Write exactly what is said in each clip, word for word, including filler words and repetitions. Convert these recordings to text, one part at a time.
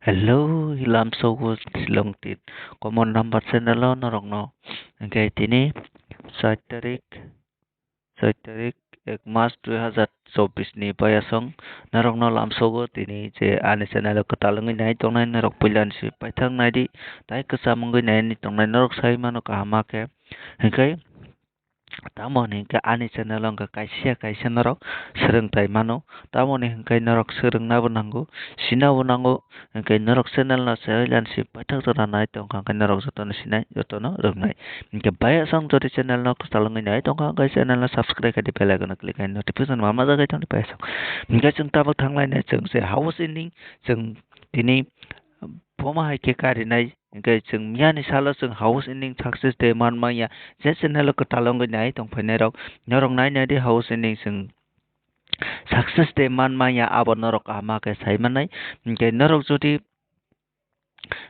Hello, lamsogo Shillong Tit. Common number channel o norokno. Hingke tini soi tarik, soi tarik ek mas dui hazar chobbish ni bayasong norokno lamsogo tini je ani channel o kwtal wngwi nai tongnai norok puila ni si paithak naidi tai kwcham wngwi nai tongnai norok sai mano kaham ma khe. Hingke Tamo hwnwi hwnkhe ani channel o hwnkhe kaisa kaisa norok swrwngthai mano. Tamoni hwnkhe norok swrwngna bo nango, sina bo nango, hwnkhe norok channel no se hoilan si paithak jora nai tongkha hwnkhe norok jotono sinai, jotono rwngnai. Hwnkhe bayasong jodi channel no kwchal wngwi nai tongkha hwnkhe channel no subscribe khaidi bell icon o click khaidi notification ma majagwi tongdi bayasong. Hwnkhe chwng tabuk thanglainai chwng se house ending chwng tini bomo hai khe karinai. Hingke chwng miyani salo chwng house ending success de man manya. Je channel o kwtal wngwi nai tongphainai rok, norok nai nai di house ending chwng success de man manya abo norok kaham khe sai mannai. Hingke norok jodi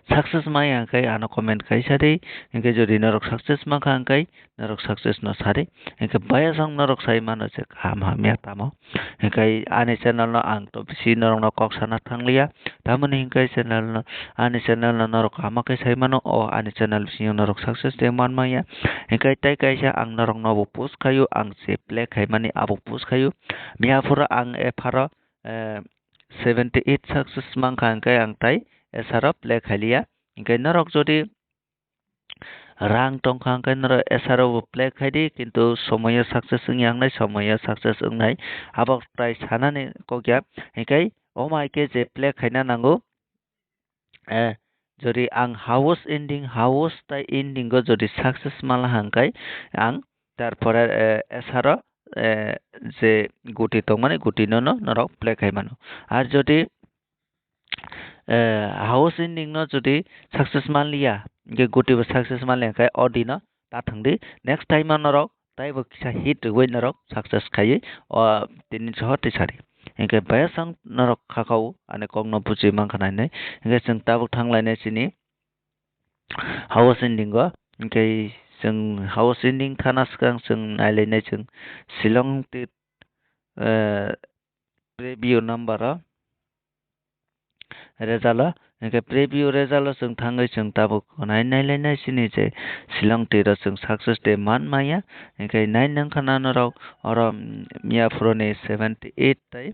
success maya hingke ano comment khai sa di. Hingke jodi norok success mankha hingke norok success no sari. Hingke bayasong norok sai mano je kaham hamya tamo. Hingke ani channel no ang to bisi norok no kok sana thangliya. Tamoni hingke channel no, ani channel no norok kaham khe sai mano, o ani channel bisingo norok success de man manya. Hingke tai kaisa ang norok no bo post khayo, ang se play khaimani abo post khayo. Miya phuru ang epharo, eh, seventy eight success mankha hingke ang tai esaro play khailiya. Hingke norok jodi rang tongkha hwnkhe norok esaro bo play khaidi, kintu somoyo success wngya wngnai, somoyo success wngnai. Abo tei sanani kokya, hingke omo hai khe je play khaina nango, eh, jodi ang house ending, house tai ending o jodi success mala hwnkhe ang tarpore, eh, esaro, eh, je guti tongmani guti no no norok play khai mano. Ar jodi eh, house ending no jodi success manliya, hingke guti bo success manliya, hingke o din o ta thangdi. Next time o norok taibo kisa hit rwui norok success khaiwi o tini soho tisari. Hingke bayasang norok khakao ani kokno buji mankha nainai. Hingke chwng tabuk thanglainai chini house ending o. Hingke chwng house ending thana swkang chwng nailainai chwng Shillong Tit, eh, preview number o result o, hingke preview result o chwng thangwi chwng tabuk nai nailainai chini je Shillong Tit o chwng success de man manya, hingke nai nangkha na norok oro, mm, miya phuru ni seventy eight tai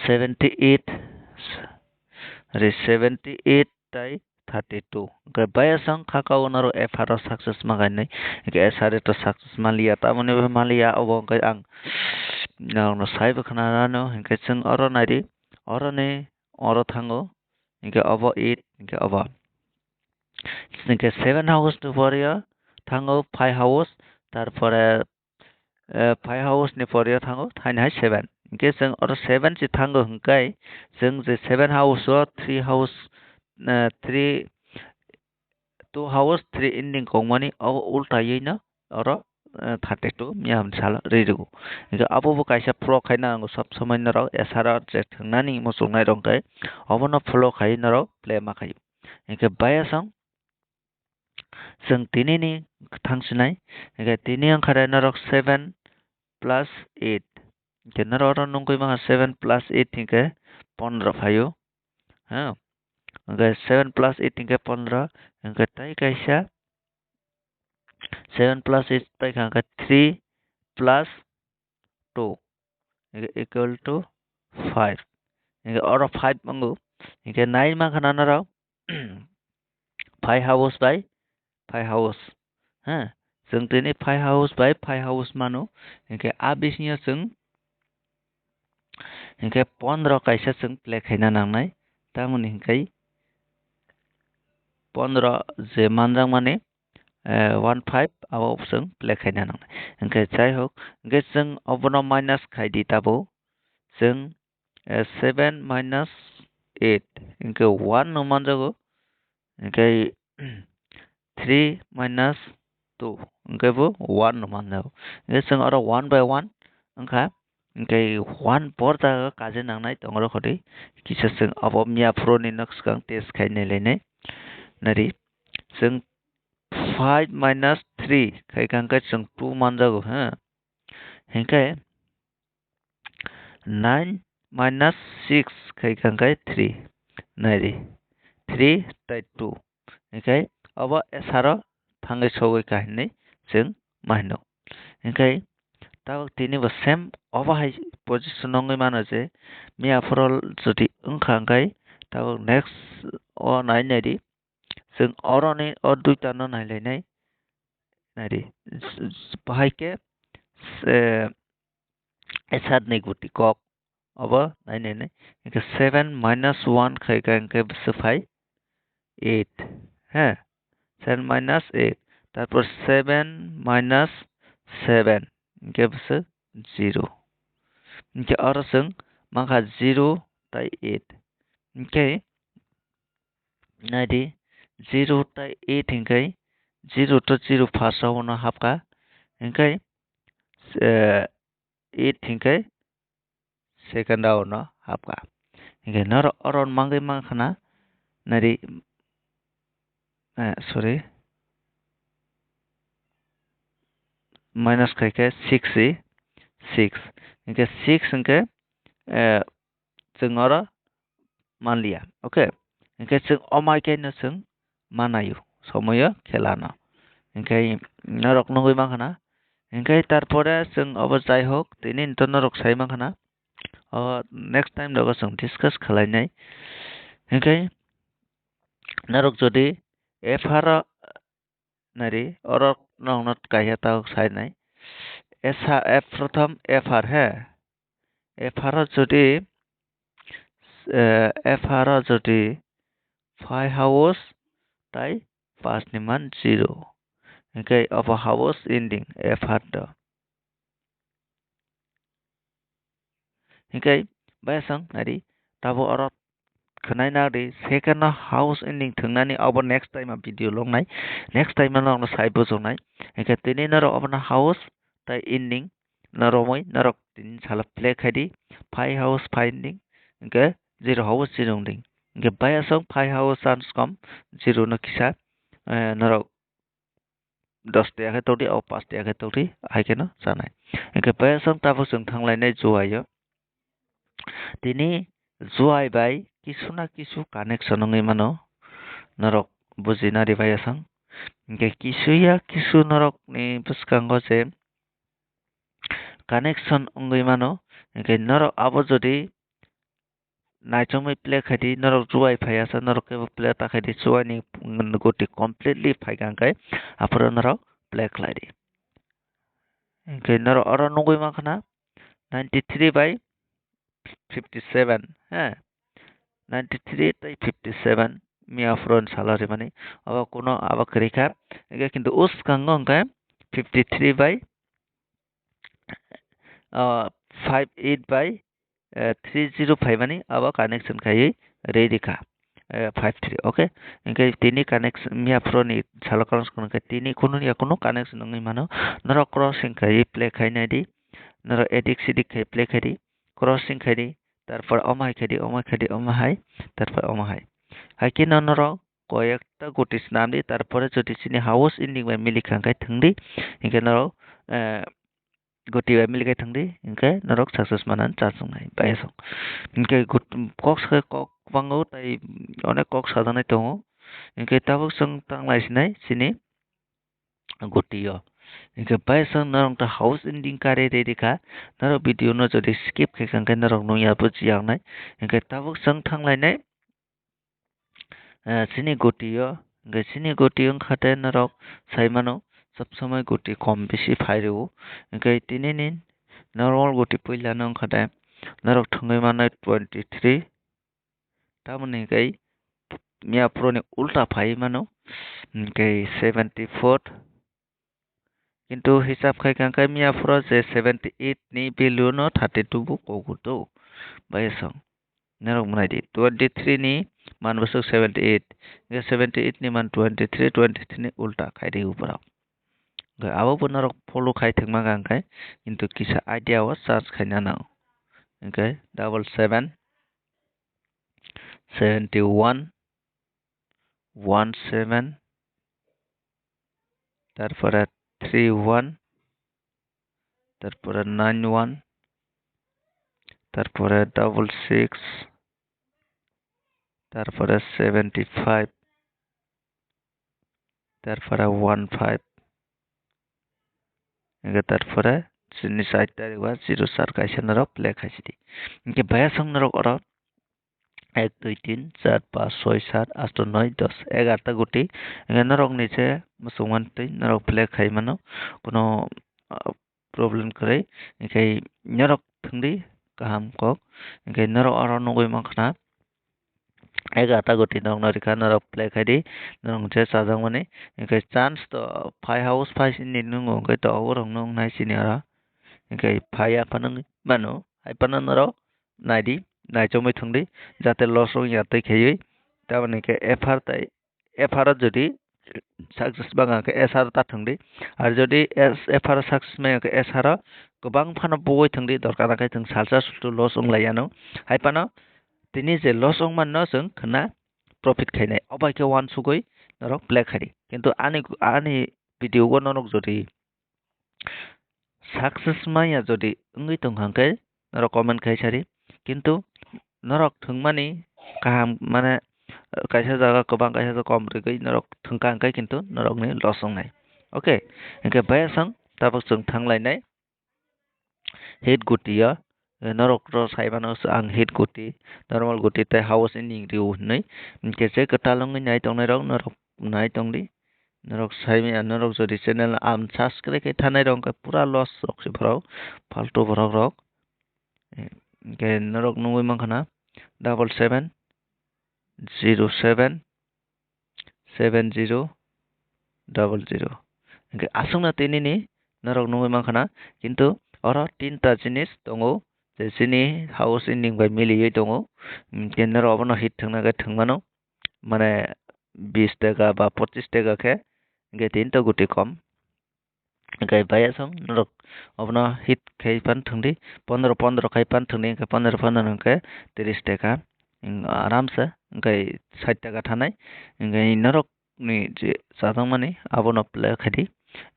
seventy eight, re seventy eight tai thirty two. Hingke bayasang khakao norok epharo success mangainai. Hingke esari to success manliya, tamoni bo manliya, obo hingke ang norokno saibo khna nano, hingke chwng oro naidi, oro ni oro thango, hingke obo eight, hingke obo. Hingke seven house ni pore o thango five house, tarpore eh, five house ni pore o thango, thaini hai seven. Hingke chwng oro seven se thango hingkai, chwng je seven house o three house, eh, three, two house, three ending kongmani, obo ulta yei no oro, eh, thirty two miyam salo ri rwgo. Hingke abo bo kaisa pro khaina nango sob somoi norok esaro je thwngnani muchungnai rok hingke obono follow khai norok play ma khaio. Hingke bayasong chwng tini ni thang sinai, hingke tini wngkha re norok seven plus eight, hingke norok oro nugwi mankha seven plus eight hingke pondro phaio, ha, hingke seven plus eight hingke pondro, hingke tai kaisa seven plus eight paikha hingke three plus two equal to five. Hingke oro five wngo. Hingke nai mankha na norok five house by five house. Ha, chwng tini five house by five house mano. Hingke a bisingo chwng hingke pondro kaisa chwng play khaina nangnai. Tamoni hingke pondro je manjakmani, eh, one five abo chwng play khaina nangnai. Hingke jai hok, hingke chwng obono minus khaidi tabuk. Chwng, eh, seven minus eight, hingke one no manjago. Hingke three minus two, hingke bo one no manjago. Hingke chwng oro one by one wngkha. Hingke one por jaga kaje nangnai tongro khodi. Kisa chwng abo miya phuru ni nok swkang test khai nailainai. Nari chwng five minus three khai kha hingke chwng two manjago, ha. Hingke nine minus six khai kha hingke three. naidi, three tei two. Hinkhe obo esaro thangwi sogwi kahinwi chwng ma hino. Hinkhe tabuk tini bo same obo hai position wngwi mano je miya phoro jodi wngkha hinkhe tabuk next o nai naidi. Chwng oroni o duita no nailainai, naidi. Bahai khe, eh, esatni guti kok obo nai nai nai. Hinkhe seven minus one khai kha hinkhe bwswk phai eight. He, seven minus eight. Tarpor seven minus seven hinkhe bwswk zero. Hinkhe oro chwng mankha zero tei eight. Hinkhe naidi, zero tei eight hinkhe, zero to zero first round o hapkha. Hinkhe, eh, eight hinkhe second round o hapkha. Hinkhe norok oro mangwi mankha na, naidi, eh, sorry, minus khai khe six si, six. Hinkhe six hinkhe, eh, chwng oro manliya, okay? Hinkhe chwng omai khe no chwng manayo, somoyo khelano. Hinkhe norok nugwi mankha na. Hinkhe tarpore chwng obo jai hok, tini to norok sai mankha na. O next time rogo chwng discuss khlainai. Hinkhe norok jodi F R o nari, oro nokno kaisa tabuk sai nai. Esa, F, prothom F R he. F R o jodi, eh, F R o jodi five house tai pass ni man zero. Hinkhe obo house ending F R do. Hinkhe bayasang nari, tabo oro khwnai nadi, second no house ending thwngnani obo next time a video longnai, next time a nokno sai bujoknai. Hinkhe tini norok obono house tai ending no romwi norok tini salo play khai di, five house five ending, hinkhe zero house zero ending. Hinkhe bayasang five house chance kom, zero no kisa, eh, norok dos tiya khe tokdi, o paanch tiya khe tokdi, hai kheno chanai. Hinkhe bayasang tabuk chwng thanglainai juaio. Tini juai bai kisu na kisu connection wngwi mano, norok bujina ri bayasang. Hinkhe kisu ya kisu norokni bwskango je connection wngwi mano, hinkhe norok abo jodi naichomwi play khai di, norok juai phaiya sa, norok kebo play ta khai di, juai ni guti completely phai kha hinkhe, aphuru norok play khlai di. Hinkhe norok oro nugwi mankha na, ninety three by fifty seven, he, ninety three tei fifty seven miya phuru ni salo rimani, abo kuno abo kwrwi kha, hinkhe kintu uskango hinkhe fifty three by, ah, five eight by eh, three zero phaimani abo connection khaiwi ready kha, eh, five three, okay? Hinkhe tini connection miya phuru ni salo connection khe tini kunu ya kunu connection wngwi mano. Norok crossing khaiwi play khai nai di, norok edik sedik khai play khai di, crossing khai di, tarpor omo hai khai di, omo hai khai di, omo hai, tarpor omo hai. Hai kheno norok koyekta guti swnam di, tarpore jodi chini house ending bai milikha hinkhe thwng di, hinkhe norok, eh, guti bai milikhe thwng di, hinkhe norok success manani chance wngnai, bayasong. Hinkhe gut-, kok sakhe kok bango, tai onek kok sajaknai tongo. Hinkhe tabuk chwng tanglai sinai chini guti o. Hinkhe bayasong norok ta house ending kare ready kha, norok video no jodi skip khaikha hinkhe norok nungya bujiya wngnai. Hinkhe tabuk chwng thanglainai. Eh, chini guti o, hinkhe chini guti wngkha tei norok sai mano, sob somoi guti kom bisi phai rwo. Hinkhe tini ni normal guti puila no wngkha tei norok thwngwi mano twenty three. Tamoni hinkhe miya phuru ni ulta phai mano, hinkhe seventy four. Kintu hisab khai kha hinkhe miya phuru je seventy eight ni value no thirty two bo kogu do. Bayasong. Norok mwnai di. Twenty three ni man bwswk seventy eight. Hinkhe seventy eight ni man twenty three, twenty three ni ulta khai di uborok. Hinkhe abo bo norok follow khai thwngma kha hinkhe, kintu kisa idea o search khaina nango. Hinkhe double seven, seventy one, one seven, tarpore three one, tarpore nine one, tarpore double six, tarpore seventy five, tarpore one five, hingke tarpore chini side tarik ba zero sar kaisa norok play khaisidi. Hingke bayasong norok oro ek, dui, tin, char, pas, soi, sat, asto, noi, dos, egarta guti. Hingke norok ni se muchung mantwi norok play khai mano, kuno, ah, problem kwrwi. Hingke norok thwngdi kaham kok. Hingke norok oro nugwi mankha na egarta guti norokno rikha, norok play khaidi, norok je chajakmani. Hingke chance to phai house phai sini nungo, hingke to oborok nung nai sini oro. Hingke phai aphano mano, hai phano norok naidi, naichomwi thwngdi, jate loss wngya twi khaiwi. Tamoni hingke F R tai F R o jodi success bangkha khe S R o ta thwngdi. Ar jodi S-, F R o success maya khe S R o kwbang phano bugwi thwngdi, dorkar khe chwng salsa sultu loss wng lai yano. Hai phano tini je loss wng manno chwng khna profit khainai. Obai khe uansugwi norok play khaidi. Kintu ani, ani video o norok jodi success maya jodi wngwi tongkha hwnkhe norok comment khai sari, kintu norok thwngmani kaham, mane, kaisa jaga kwbang, kaisa jaga kom rwgwi norok thwngkha hwnkhe kintu norokni loss wngnai. Okay, hwnkhe bayasong tabuk chwng thanglainai hit guti o, norok ro sai mano ang hit guti, normal guti tei house ending rio hinwi, hwnkhe je kwtal wngwi nai tongnai rok norok nai tongdi. Norok sai manya, norok jodi channel unsubscribe khe thanai rok, hwnkhe pura loss rok se borok, faltu borok rok. Hwnkhe norok nugwi mankha na double seven zero seven seven zero double zero. Hwnkhe aswkno tei nini norok nugwi mankha na, kintu oro tinta jinis tongo, je chini house ending bai miliwi tongo. Hwnkhe norok obono hit thwngna khe thwngmano. Mane bis taka ba pochis taka khe, hwnkhe tini to guti kom. Hwnkhe bayasong norok obono hit khai phano thwngdi, pondro pondro khai phano thwngdi, hwnkhe pondro pondro hwnkhe tris taka, aramse hwnkhe sait taka thanai. Hwnkhe norok ni je chajakmani abono play khaidi.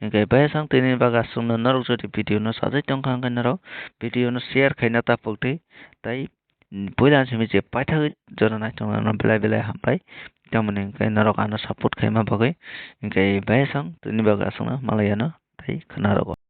Hwnkhe bayasong tini bagwi aswkno norok jodi video no sajai tongkha hwnkhe norok video no share khaina ta pokdi, tei puila simi je paithak jora naithok belai belai hambai. Tamoni hwnkhe norok ano support khaima bagwi. Hwnkhe bayasong tini bagwi aswkno malai yano tei khwna rogo.